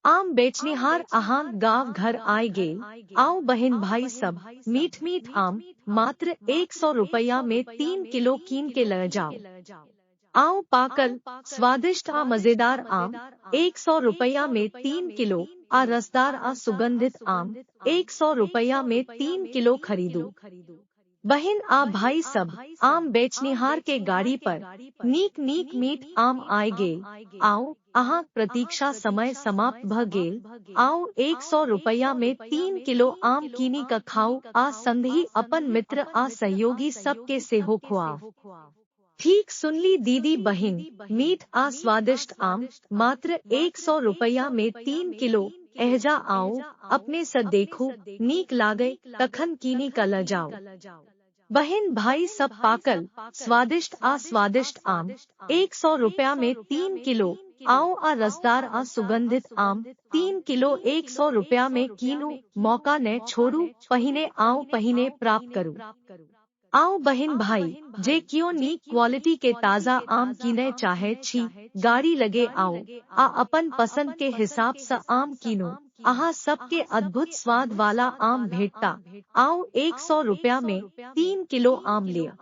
आम बेचनिहार अहाँ गाँव घर आइ गेल। आउ बहिन भाई सब, मीठ मीठ आम मात्र 100 रुपया में 3 किलो कीन के ल जाओ। आउ पाकल स्वादिष्ट आ मजेदार आम 100 रुपया में 3 किलो आ रसदार आ सुगंधित आम 100 रुपया में 3 किलो खरीदू। बहिन आ भाई सब, आम बेचनिहार के गाड़ी पर नीक नीक मीठ आम आय गेल। आउ अहाँ प्रतीक्षा समय समाप्त भ गेल। आउ 100 रुपया में 3 किलो आम कीनी क खाउ आ संगहि अपन मित्र आ सहयोगी सबके सेहो खुआउ। ठीक सुनली दीदी बहिन, मीठ आ स्वादिष्ट आम मात्र 100 रुपया में 3 किलो। एहजा आओ, अपने स देखू, नीक लागे तखन कीनी क ल जाओ। बहिन भाई सब, पाकल स्वादिष्ट आ स्वादिष्ट आम 100 रुपया में 3 किलो। आओ आ रसदार आ सुगंधित आम 3 किलो 100 रुपया में कीनू। मौका ने छोड़ू, पहिने आओ पहिने प्राप्त करू। आओ बहिन भाई, जे कियो नीक क्वालिटी के ताजा आम कीने चाहे छी, गाड़ी लगे आओ आ अपन पसंद के हिसाब से आम कीनू। अहाँ सबके अद्भुत स्वाद वाला आम भेटता। आओ 100 रुपया में 3 किलो आम लिया।